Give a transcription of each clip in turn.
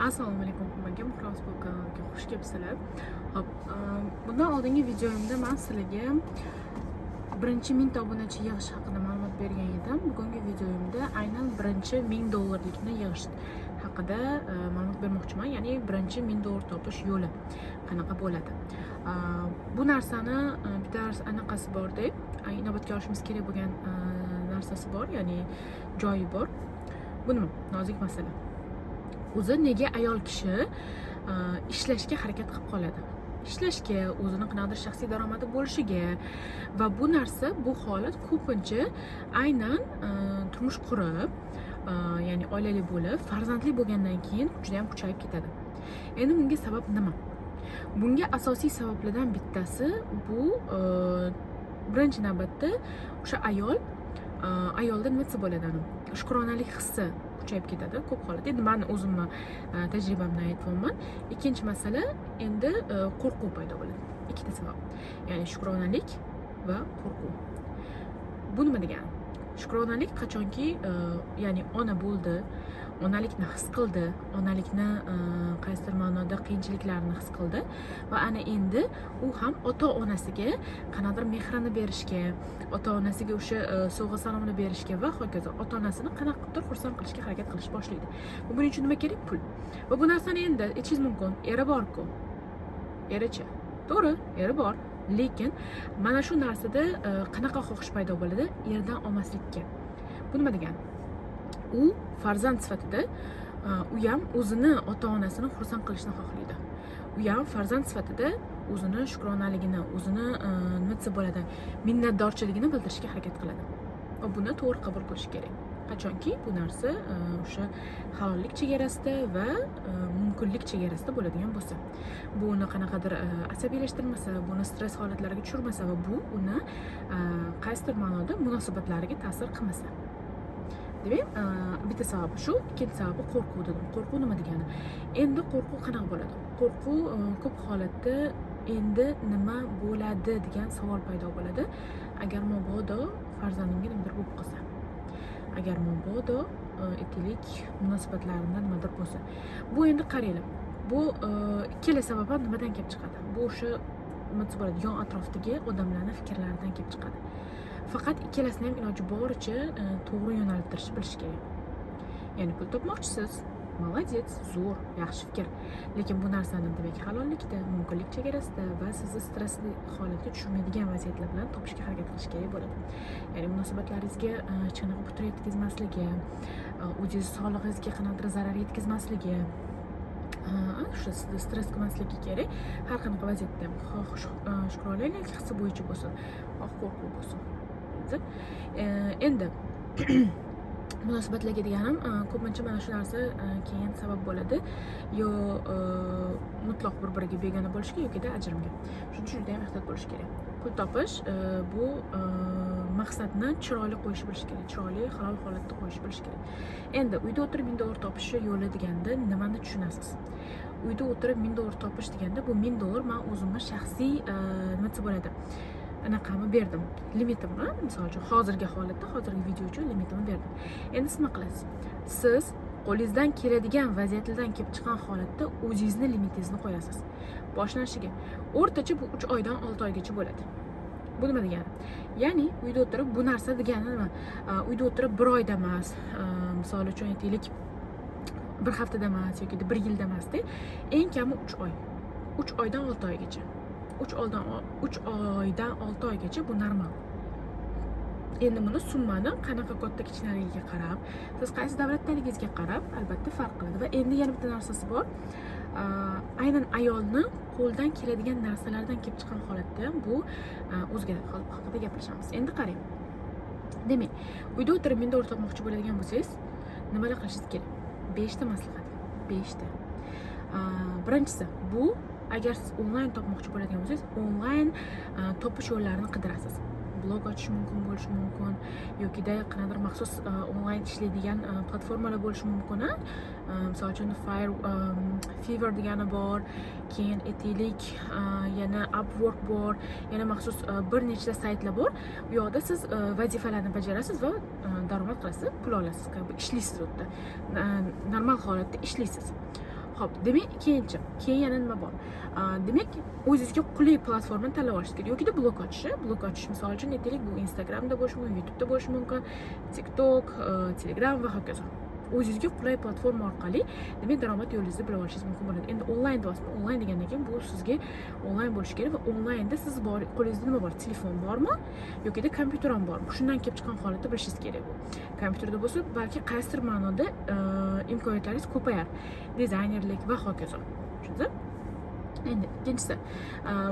Assalomu alaykum hammaga, Muhram Sport kanaliga xush kelibsizlar. Hop, bundan oldingi videomda man sizlarga birinchi 1000 ta obunachi yig'ish haqida ma'lumot bergan edim. Bugungi videomda aynan birinchi 1000 dollarlikni yig'ish haqida ma'lumot bermoqchiman. Ya'ni birinchi 1000 dollar topish yo'li qanaqa bo'ladi. Bu narsani bitta anaqasi borda, inobatga olishimiz kerak bo'lgan narsasi bor, ya'ni joyi bor. Bu nima? Nozik masala. O'zi nega ayol kishi ishlashga harakat qilib qoladi, ishlashga, o'zini qanaqadir shaxsiy daromadi bo'lishiga? Va bu narsa, bu holat ko'pincha aynan turmush qurib, ya'ni oilali bo'lib, farzandli bo'lgandan keyin juda yam kuchayib ketadi. Endi bunga sabab nima? Bunga asosiy sabablardan bittasi bu birinchi navbatda o'sha ayol, ayolda, nima desa bo'ladi, shukronalik hissi kuchayib ketadi ko'p holatda. Endi mani o'zimni tajribamdan aytyapman. Ikkinchi masala, endi qo'rquv paydo bo'ladi. Ikkita sabab, ya'ni shukronalik va qo'rquv. Bu nima degani? Shukronalik qachonki, ya'ni ona bo'ldi, onalikni his qildi, onalikni qaysidir ma'noda qiyinchiliklarni his qildi va ana endi u ham ota onasiga qanaqadir mehrini berishga, ota onasiga o'sha sovg'a salomni berishga va hokazo, ota onasini qanaqa qilibdir xursand qilishga harakat qilish boshlaydi. Va buning uchun nima kerak? Pul. Va bu narsani endi aytishingiz mumkin: "Eri borku, erichi?" To'g'ri, eri bor, lekin mana shu narsada qanaqa xohish paydo bo'ladi erdan olmaslikka. Bu nima degani? U farzand sifatida u ham o'zini ota onasini xursand qilishni xohlaydi. U ham farzand sifatida o'zini shukronaligini, o'zini nima desa bo'ladi, minnatdorchiligini bildirishga harakat qiladi va buni to'g'ri qabul qilish kerak, qachonki bu narsa o'sha halollik chegarasida va mumkinlik chegarasida bo'ladigan bo'lsa, bu uni qanaqadir asabiylashtirmasa, buni stress holatlariga tushirmasa va bu uni qaysidir ma'noda munosabatlariga ta'sir qilmasa. Demak, bitta sababi shu. Ikkinchi sababi qo'rquv dedim. Qo'rquv nima degani? Endi qo'rquv qanaqa bo'ladi? Qo'rquv ko'p holatda endi nima bo'ladi degan savol paydo bo'ladi. Agar mabodo farzandimga nimadir bo'lib qolsa, agar mabodo, aytaylik, munosabatlarimda nimadir bo'lsa. Bu endi qaranglar, bu ikkala sabab ham nimadan kelib chiqadi? Bu o'sha, nima desa bo'ladi, yon atrofdagi odamlarni fikrlaridan kelib chiqadi. Faqat ikkalasini ham iloji boricha to'g'ri yo'naltirishni bilish kerak. Ya'ni pul topmoqchisiz, молодец, zo'r, yaxshi fikr, lekin bu narsani, demak, halollikda, mumkinlik chegarasida va sizni stressli holatga tushirmaydigan vaziyatlar bilan topishga harakat qilish kerak bo'ladi. Ya'ni munosabatlaringizga hech qanaqa putur yetkazmasligi, o'zingizni sog'lig'ingizga qanaqadir zarar yetkazmasligi, o'sha sizni stress qilmasligi kerak har qanaqa vaziyatda ham, xoh shukronalik hissi bo'yicha bo'lsin, xoh qo'rquv bo'lsin. Endi munosabatlarga deganim, ko'pincha mana shu narsa keyin sabab bo'ladi yo mutlaq bir biriga begona bo'lishga yokida ajrimga. Shuning uchun judayam ehtiyot bo'lish kerak. Pul topish, bu maqsadni chiroyli qo'yishni bilish kerak, chiroyli, halol holatda qo'yishni bilish kerak. Endi uyda o'tirib 1000 dollar topish yo'li deganda nimani tushunasiz? Uyda o'tirib 1000 dollar topish deganda, bu 1000 dollar man o'zimni shaxsiy, nima desa bo'ladi, anaqamni berdim, limitimni. Misol uchun, hozirgi holatda, hozirgi video uchun limitimni berdim. Endi siz nima qilasiz? Siz qo'lingizdan keladigan vaziyatlardan kelib chiqqan holatda o'zingizni limitingizni qo'yasiz boshlanishiga. O'rtacha bu 3 oydan 6 oygacha bo'ladi. Bu nima degani? Ya'ni uyda o'tirib, bu narsa degani nima? Uyda o'tirib bir oyda emas, misol uchun, aytaylik, bir haftada emas yoki bir yilda emasda, eng kami 3 oy, 3 oydan 6 oygacha, 3 oydan 6 oygacha bu normal. Endi buni summani qanaqa katta kichkinaligiga qarab, siz qaysi davlatdaligingizga qarab, albatta, farq qiladi. Va endi yana bitta narsasi bor. Aynan ayolni qo'ldan keladigan narsalardan kelib chiqqan holatda ham bu o'zgaradi, hozir bu haqida gaplashamiz. Endi qarang, demak, uyda o'tirib 1000 dollar topmoqchi bo'ladigan bo'lsangiz, nimalar qilishingiz kerak? Beshta maslahat, beshta. Birinchisi bu, agar siz onlayn topmoqchi bo'ladigan bo'lsangiz, onlayn topish yo'llarini qidirasiz. Blog ochish mumkin bo'lishi mumkin yokida qanaqadir maxsus onlayn ishlaydigan platformalar bo'lishi mumkin, a? Misol uchun, Fiverr degani bor, keyin, aytaylik, yana Upwork bor, yana maxsus bir nechta saytlar bor. U yoqda siz vazifalarni bajarasiz va daromad qilasiz, pul olasiz, как бы ishlaysiz u yerda, normal holatda ishlaysiz. Ho'p, demak, keyinchi, keyin yana nima bor? Demak, o'zingizga qulay platformani tanlab olishingiz kerak yokida blog ochish. Blog ochish, misol uchun, aytaylik, bu Instagramda bo'lishi mumkin, YouTubeda bo'lishi mumkin, TikTok, Telegram va hokazo. O'zingizga qulay platforma orqali, demak, daromad yo'lingizni bilib olishingiz mumkin bo'ladi. Endi onlayn deyapsizmi? Onlayn degandan keyin bu sizga onlayn bo'lishi kerak va onlaynda siz bor, qo'lingizda nima bor? Telefon bormi yokida kompyuter ham bormi? Shundan kelib chiqqan holatda bilishingiz kerak. Bu kompyuterda bo'lsa, balki qaysidir ma'noda imkoniyatlaringiz ko'payar, dizaynerlik va hokazo. Tushundingizmi? Endi ikkinchisi,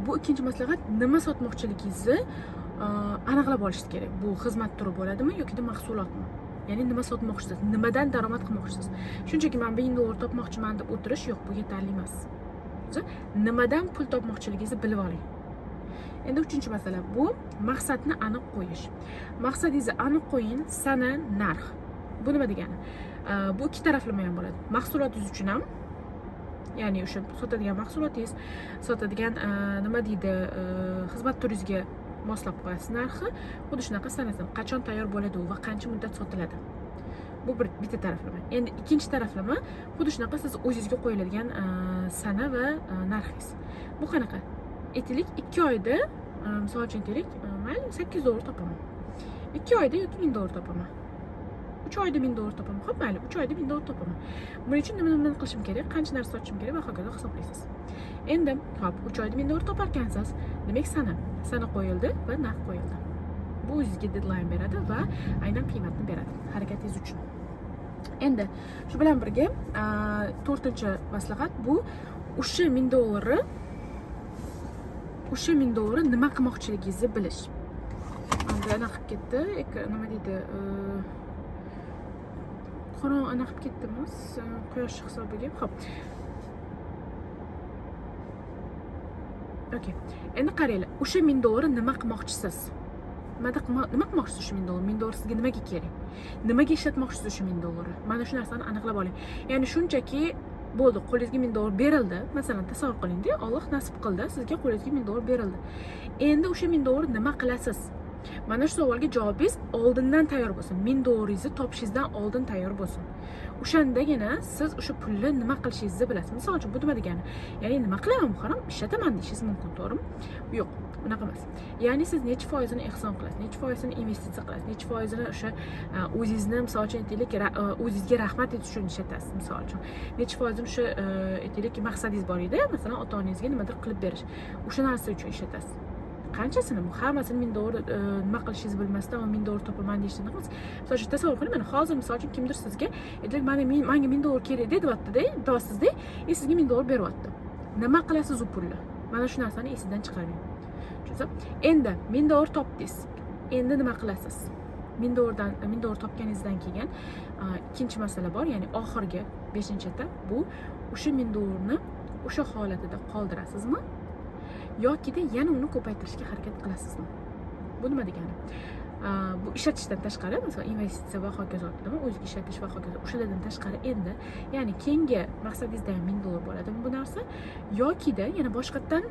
bu ikkinchi maslahat: nima sotmoqchiligingizni aniqlab olishingiz kerak. Bu xizmat turi bo'ladimi yokida mahsulotmi? Ya'ni nima sotmoqchisiz, nimadan daromad qilmoqchisiz? Shunchaki man $1000 topmoqchiman deb o'tirish, yo'q, bu yetarli emas. Nimadan pul topmoqchiligingizni bilib oling. Endi uchinchi masala, bu maqsadni aniq qo'yish. Maqsadingizni aniq qo'ying: sana, narx. Bu nima degani? Bu ikki taraflama ham bo'ladi, mahsulotingiz uchun ham, ya'ni o'sha sotadigan mahsulotingiz, sotadigan nima deydi, xizmat turingizga moslab qo'yasiz narxi. Xuddi shunaqa sanasini, qachon tayyor bo'ladi u va qancha muddat sotiladi. Bu bir bitta taraflama. Endi ikkinchi taraflama, xuddi shunaqa siz o'zingizga qo'yiladigan sana va narxingiz. Bu qanaqa? Aytaylik, 2 oyda, misol uchun, aytaylik, mayli, $800 topaman 2 oyda yoki $1000 topaman 3 oyda, $1000 topaman. Ho'p, mayli, 3 oyda $1000 topaman. Buning uchun nima nimani qilishim kerak, qancha narsa sotishim kerak va hokazo hisoblaysiz. Endi hop, 3 oyda $1000 topar ekansiz, demak, sana qo'yildi va narx qo'yildi. Bu o'zizga deadline beradi va aynan qiymatni beradi harakatingiz uchun. Endi shu bilan birga to'rtinchi maslahat, bu o'sha $1000ni nima qilmoqchiligingizni bilish. Endi anaqa qilib ketdi, nima deydi, qorong'i anaqa qilib ketdimi, quyosh hisobiga. Ho'p, okey. Endi qaranglar, o'sha $1000 nima qilmoqchisiz? Nima qilmoqchisiz o'sha $1000? $1000 sizga nimaga kerak, nimaga ishlatmoqchisiz o'sha $1000ni? Mana shu narsani aniqlab oling. Ya'ni shunchaki bo'ldi, qo'lingizga $1000 berildi, masalan, tasavvur qilingda, Olloh nasib qildi, sizga qo'lingizga $1000 berildi. Endi o'sha $1000 nima qilasiz? Mana shu savolga javobingiz oldindan tayyor bo'lsin, $1000ingizni topishingizdan oldin tayyor bo'lsin. O'shandagina siz o'sha pulni nima qilishingizni bilasiz. Misol uchun, bu nima degani? Ya'ni nima qilaman, harom ishlataman deyishingiz mumkin, to'g'rimi? Yo'q, unaqa emas. Ya'ni siz necha foizini ehson qilasiz, necha foizini investitsiya qilasiz, necha foizini o'sha o'zingizni, misol uchun, aytaylik, o'zingizga rahmat aytish uchun ishlatasiz, misol uchun, necha foizini o'sha aytaylik, maqsadingiz bor edi, masalan, ota onangizga nimadir qilib berish, o'sha narsa uchun ishlatasiz. Qanchasini? Bu hammasini $1000 nima qilishingizni bilmasdan $1000 topaman deyishdan emas. Misol uchun, tasavvur qiling, mana hozir, misol uchun, kimdir sizga aytaylik, mana manga $1000 kerak deyaptida, deyapsizda, и sizga $1000 beryapti. Nima qilasiz u pulni? Mana shu narsani esingizdan chiqarmang. Tushundingizmi? Endi $1000 topdingiz, endi nima qilasiz $1000dan? $1000 topganingizdan keyin ikkinchi masala bor, ya'ni oxirgi beshinchi etap, bu o'sha $1000ni o'sha holatida qoldirasizmi yokida yana uni ko'paytirishga harakat qilasizmi? Bu nima degani? Bu ishlatishdan tashqari, masalan, investitsiya va hokazo dedimi, o'ziga ishlatish va hokazo, o'shalardan tashqari endi, ya'ni keyingi maqsadingizda ham $1000 bo'ladimi bu narsa yokida yana boshqatdan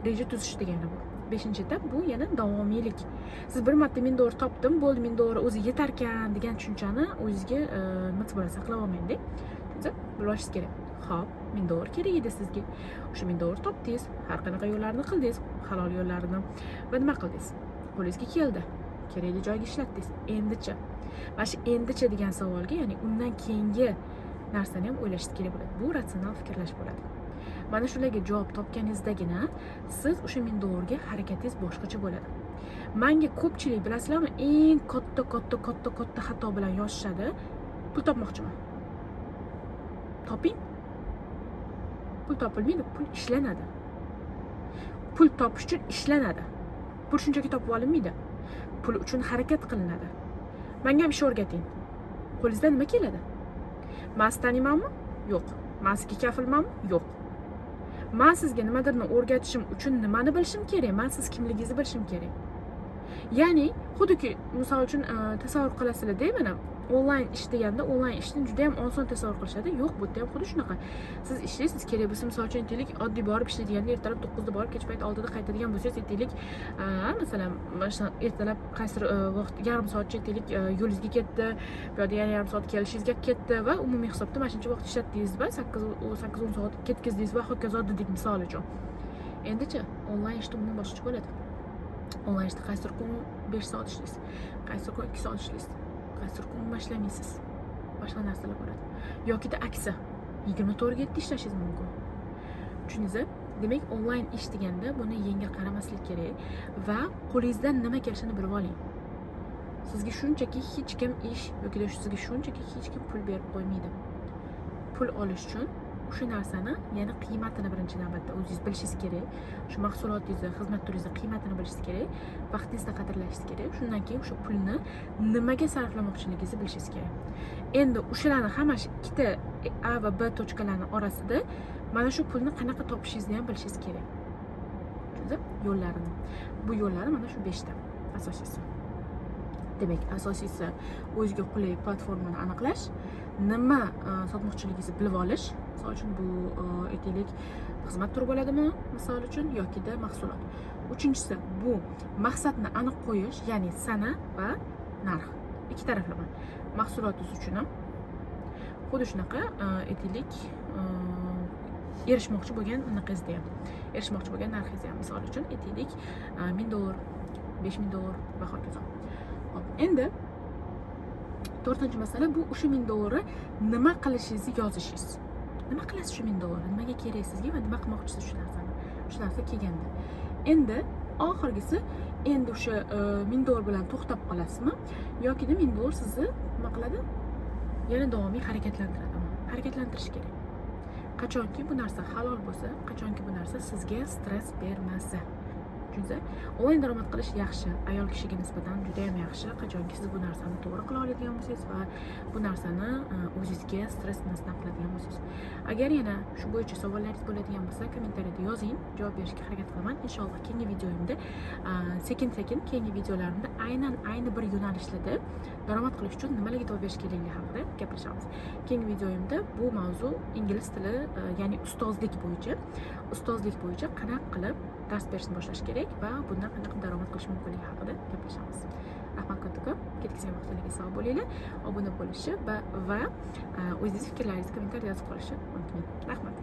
reja tuzish degani bu. Beshinchi etap, bu yana davomiylik. Siz bir marta $1000 topdim, bo'ldi, $1000 o'zi yetarkan degan tushunchani o'zizga nima desa bo'ladi, saqlab olmangda. Bilib olishingiz kerak. Ho'p, $1000 kerak edi sizga, o'sha $1000 topdingiz, har qanaqa yo'llarni qildingiz, halol yo'llarini, va nima qildingiz? Qo'lingizga keldi, kerakli joyga ishlatdingiz. Endichi? Mana shu endichi degan savolga, ya'ni undan keyingi narsani ham o'ylashingiz kerak bo'ladi. Bu ratsional fikrlash bo'ladi. Mana shularga javob topganingizdagina siz o'sha $1000ga harakatingiz boshqacha bo'ladi. Manga ko'pchilik, bilasizlarmi, eng katta, katta, katta, katta xato bilan yozishadi: pul topmoqchiman. Toping. Pul topilmaydi, pul ishlanadi. Pul topish uchun ishlanadi. Pul shunchaki topib olinmaydi, pul uchun harakat qilinadi. Manga ham ish o'rgating. Qo'lingizdan nima keladi? Man sizni taniymanmi? Yo'q. Man sizga kafilmanmi? Yo'q. Man sizga nimadirni o'rgatishim uchun nimani bilishim kerak? Man siz kimligingizni bilishim kerak. Ya'ni xuddiki, misol uchun, tasavvur qilasizlarda, mana Onlayn ish deganda onlayn ishni juda yam oson tasavvur qilishadi. Yo'q, bu yerda ham xuddi shunaqa. Siz ishlaysiz, kerak bo'lsa, misol uchun, aytaylik, oddiy borib ishlaydiganda ertalab 9da borib, kech payt 6da qaytadigan bo'lsangiz, aytaylik, masalan, mana shu ertalab qaysidir vaqt, yarim soatcha, aytaylik, yo'lingizga ketdi, bu yoqda yana yarim soat kelishingizga ketdi va umumiy hisobda mana shuncha vaqt ishlatdingiz va 8-10 soat ketkazdingiz va hokazo dedik, misol uchun. Endichi, onlayn ishda umuman boshqacha bo'ladi. Onlayn ishda qaysidir kun 5 soat ishlaysiz, qaysidir kun 2 soat ishlaysiz, qaysidir kun umuman ishlamaysiz, boshqa narsalar bo'ladi yokida aksi, 24:7 ishlashingiz mumkin. Tushundingiz? Demak, onlayn ish deganda buni yengil qaramaslik kerak va qo'lingizdan nima kelishini bilib oling. Sizga shunchaki hech kim ish yoki sizga shunchaki hech kim pul berib qo'ymaydi. Pul olish uchun o'sha narsani, ya'ni qiymatini birinchi navbatda o'zingiz bilishingiz kerak. Shu mahsulotingizni, xizmat turingizni qiymatini bilishingiz kerak, vaqtingizni qadrlashingiz kerak. Shundan keyin o'sha pulni nimaga sarflamoqchiligingizni bilishingiz kerak. Endi o'shalarni hammasi ikkita A va B точка larni orasida mana shu pulni qanaqa topishingizni ham bilishingiz kerak. Tushundingizmi? Yo'llarini, bu yo'llari mana shu beshta asosiysi. Demak, asosiysi o'ziga qulay platformani aniqlash, nima sotmoqchiligingizni bilib olish. Misol uchun, bu aytaylik, xizmat turi bo'ladimi, misol uchun, yokida mahsulot. Uchinchisi, bu maqsadni aniq qo'yish, ya'ni sana va narx ikki taraflama. Mahsulotingiz uchun ham xuddi shunaqa, aytaylik, erishmoqchi bo'lgan anaqangizda ham, erishmoqchi bo'lgan narxingizda ham, misol uchun, aytaylik, 1000 dollar, 5000 dollar va hokazo. Hop, endi to'rtinchi masala, bu o'sha 1000 dollarni nima qilishingizni yozishingiz. Nima qilasiz shu 1000 dollarni, nimaga kerak sizga va nima qilmoqchisiz shu narsani, shu narsa kelganda. Endi oxirgisi, endi o'sha 1000 dollar bilan to'xtab qolasizmi yokida 1000 dollar sizni nima qiladi, yana davomiy harakatlantiradimi? Harakatlantirish kerak, qachonki bu narsa halol bo'lsa, qachonki bu narsa sizga stress bermasa. Tushundingiz? Onlayn daromad qilish yaxshi, ayol kishiga nisbatan juda yam yaxshi, qachonki siz bu narsani to'g'ri qila oladigan bo'lsangiz va bu narsani o'zingizga stress qilmasdan qiladigan bo'lsangiz. Agar yana shu bo'yicha savollaringiz bo'ladigan bo'lsa, kommentariyada yozing, javob berishga harakat qilaman inshaalloh. Keyingi videoyimda sekin sekin keyingi videolarimda aynan ayni bir yo'nalishlarda daromad qilish uchun nimalarga e'tibor berish kerakligi haqida gaplashamiz. Keyingi videoyimda bu mavzu ingliz tili, ya'ni ustozlik bo'yicha qanaqa qilib dars berishni boshlash kerak va bundan qanaqa qilib daromad qilish mumkinligi haqida gaplashamiz. Rahmat kattakon, ketkazgan vaqtinglarga sog' bo'linglar. Obuna bo'lishni va o'zingiz fikrlaringizni kommentariyada yozib qolishni unutmang. Rahmat.